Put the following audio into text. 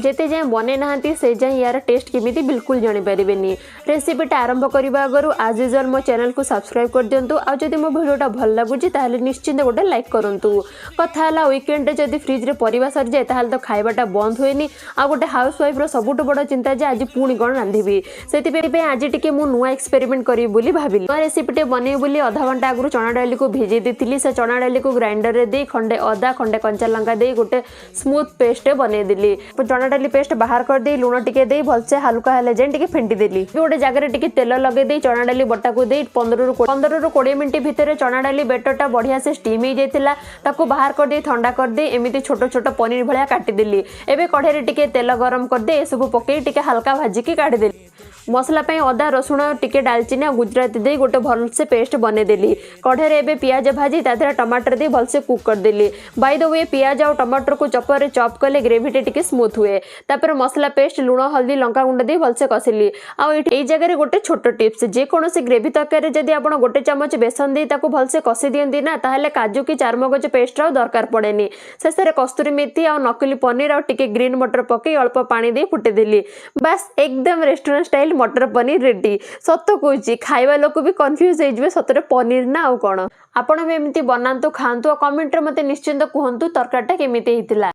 ଯେତେ ଯାଏଁ ବନେଇ ନାହାନ୍ତି, ସେ ଯାଏଁ ୟାର ଟେଷ୍ଟ କେମିତି ବିଲକୁଲ ଜାଣିପାରିବେନି। ରେସିପିଟା ଆରମ୍ଭ କରିବା ଆଗରୁ ଆଜ୍ ୟୁଜୁଆଲ୍ ମୋ ଚ୍ୟାନେଲକୁ ସବସ୍କ୍ରାଇବ୍ କରିଦିଅନ୍ତୁ ଆଉ ଯଦି ମୋ ଭିଡ଼ିଓଟା ଭଲ ଲାଗୁଛି, ତାହେଲେ ନିଶ୍ଚିନ୍ତ ଗୋଟେ ଲାଇକ୍ କରନ୍ତୁ। କଥା ହେଲା, ୱିକେଣ୍ଡରେ ଯଦି ଫ୍ରିଜ୍ରେ ପରିବା ସରିଯାଏ, ତାହେଲେ ତ ଖାଇବାଟା ବନ୍ଦ ହୁଏନି। ଆଉ ଗୋଟେ ହାଉସ୍ ୱାଇଫ୍ର ସବୁଠୁ ବଡ଼ ଚିନ୍ତା ଯେ ଆଜି ପୁଣି କ'ଣ ରାନ୍ଧିବି। ସେଥିପାଇଁ ଆଜି ଟିକେ ମୁଁ ନୂଆ ଏକ୍ସପେରିମେଣ୍ଟ କରିବି ବୋଲି ଭାବିଲି। ନୂଆ ରେସିପିଟେ ବନେଇବି ବୋଲି ଅଧା ଘଣ୍ଟା ଆଗରୁ ଚଣା ଡାଲିକୁ ଭିଜେଇ ଦେଇଥିଲି। ସେ ଚଣା ଡାଲିକୁ ଗ୍ରାଇଣ୍ଡରରେ ଦେଇ ଖଣ୍ଡେ ଅଦା, ଖଣ୍ଡେ କଞ୍ଚା ଲଙ୍କା ଦେଇ ଗୋଟେ ସ୍ମୁଥ୍ ପେଷ୍ଟ ବନେଇଦେଲି। ଚଣା ଡାଲି ପେଷ୍ଟ ବାହାର କରିଦେଇ ଲୁଣ ଟିକେ ଦେଇ ଭଲସେ ହାଲୁକା ହେଲେ ଯାଏଁ ଟିକେ ଫେଣ୍ଟି ଦେଲି। ଗୋଟେ ଜାଗାରେ ଟିକେ ତେଲ ଲଗେଇ ଦେଇ ଚଣା ଡାଲି ବଟାକୁ ଦେଇ 15ରୁ 20 ମିନିଟ୍ ଭିତରେ ଚଣା ଡାଲି ବେଟରଟା ବଢ଼ିଆ ସେ ଷ୍ଟିମ୍ ହେଇଯାଇଥିଲା। ତାକୁ ବାହାର କରିଦେଇ, ଥଣ୍ଡା କରିଦେଇ ଏମିତି ଛୋଟ ଛୋଟ ପନିର ଭଳିଆ କାଟିଦେଲି। ଏବେ କଢ଼େଇରେ ଟିକେ ତେଲ ଗରମ କରିଦେଇ ଏସବୁ ପକେଇ ଟିକେ ହାଲକା ଭାଜିକି କାଢ଼ିଦେଲି। ମସଲା ପାଇଁ ଅଦା, ରସୁଣ, ଟିକେ ଡାଲଚିନି ଆଉ ଗୁଜୁରାତି ଦେଇ ଗୋଟେ ଭଲସେ ପେଷ୍ଟ ବନେଇଦେଲି। କଢ଼େଇରେ ଏବେ ପିଆଜ ଭାଜି ତା ଦେହରେ ଟମାଟର ଦେଇ ଭଲସେ କୁକ୍ କରିଦେଲି। ବାଇ ଦ we, ପିଆଜ ଆଉ ଟମାଟରକୁ ଚପରରେ ଚପ୍ କଲେ ଗ୍ରେଭିଟା ଟିକେ ସ୍ମୁଥ୍ ହୁଏ। ତାପରେ ମସଲା ପେଷ୍ଟ, ଲୁଣ, ହଳଦୀ, ଲଙ୍କା ଗୁଣ୍ଡ ଦେଇ ଭଲସେ କଷିଲି। ଆଉ ଏଇଠି ଏଇ ଜାଗାରେ ଗୋଟେ ଛୋଟ ଟିପ୍ସ। ଯେକୌଣସି ଗ୍ରେଭି ତରକାରୀରେ ଯଦି ଆପଣ ଗୋଟେ ଚାମଚ ବେସନ ଦେଇ ତାକୁ ଭଲସେ କଷି ଦିଅନ୍ତି ନା, ତାହେଲେ କାଜୁ କି ଚାରମଗଜ ପେଷ୍ଟର ଆଉ ଦରକାର ପଡ଼େନି। ଶେଷରେ କସ୍ତୁରୀ ମେଥି ଆଉ ନକଲି ପନିର ଆଉ ଟିକେ ଗ୍ରୀନ୍ ମଟର ପକେଇ ଅଳ୍ପ ପାଣି ଦେଇ ଫୁଟେଇଦେଲି। ବାସ୍, ଏକଦମ ରେଷ୍ଟୁରାଣ୍ଟ ଷ୍ଟାଇଲ ମଟର ପନିର ରେଡି। ସତ କହୁଛି, ଖାଇବା ଲୋକ ବି କନଫ୍ୟୁଜ ହେଇଯିବେ, ସତରେ ପନିର ନା ଆଉ କ'ଣ। ଆପଣ ବି ଏମିତି ବନାନ୍ତୁ, ଖାଆନ୍ତୁ ଆଉ କମେଣ୍ଟରେ ମୋତେ ନିଶ୍ଚିନ୍ତ କୁହନ୍ତୁ ତରକାରୀଟା କେମିତି ହେଇଥିଲା।